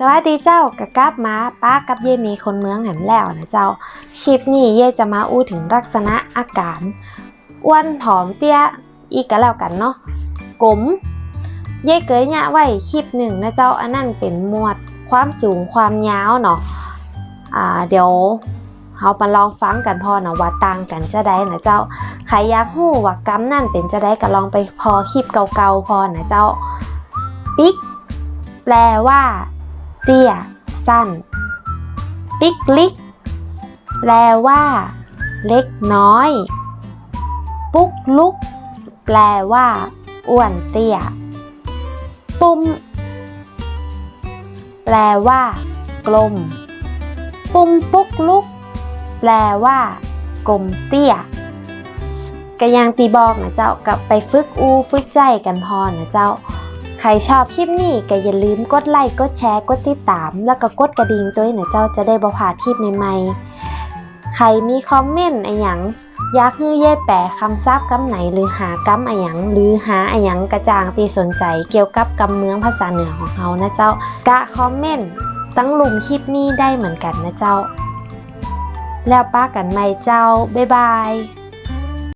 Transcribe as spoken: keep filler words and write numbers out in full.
สวัสดีเจ้า ก็กลับมาปะกับเย้ยเมย์คนเมืองแหมแล้วนะเจ้า คลิปนี้เย้ยจะมาอู้เถิงลักษณะอาก๋าน อ้วนผอมเตี้ย อีกก็แล้วกั๋นเนาะ ก๋ม เย้ยเกยเยียะไว้คลิปนึ่งนะเจ้า อันนั้นเป๋นหมวดความสูงความยาวเนาะ อ่า เดี๋ยว เฮามาลองฟังกั๋นพ่องนะว่าต่างกั๋นจาใดนะเจ้า ใผอยากฮู้ว่ากำนั้นเป๋นจาใดก็ลองไปผ่อคลิปเก่าๆพ่องนะเจ้า ปิ๊ก แปลว่า เตี้ย สั้น ปิ๊กลิก แปลว่า เล็กน้อย ปุ๊กลุก แปลว่า อ้วนเตี้ย ปุ่ม แปลว่า กลม ปุ่มปุ๊กลุก แปลว่า กลมเตี้ย ก็อย่างตี้บอกนะเจ้า ก็ไปฝึกอู้ฝึกใจ๊กั๋นพ่องนะเจ้า ใผชอบคลิปนี้ก็อย่าลืมกดไลก์ กดแชร์ กดติดตาม แล้วก็กดกระดิ่งตวยนะเจ้า จะได้บ่พลาดคลิปใหม่ๆ ใผมีคอมเมนต์อะหยัง อยากหื้อเย้ยแปลกำศัพท์กำไหน หรือหากำอะหยัง หรือหาอะหยังก็จ้างตี้สนใจ๋เกี่ยวกับกำเมืองภาษาเหนือของเฮานะเจ้า ก็คอมเมนต์ตังลุ่มคลิปนี้ได้เหมือนกั๋นนะเจ้า แล้วปะกั๋นใหม่เจ้า บ๊ายบาย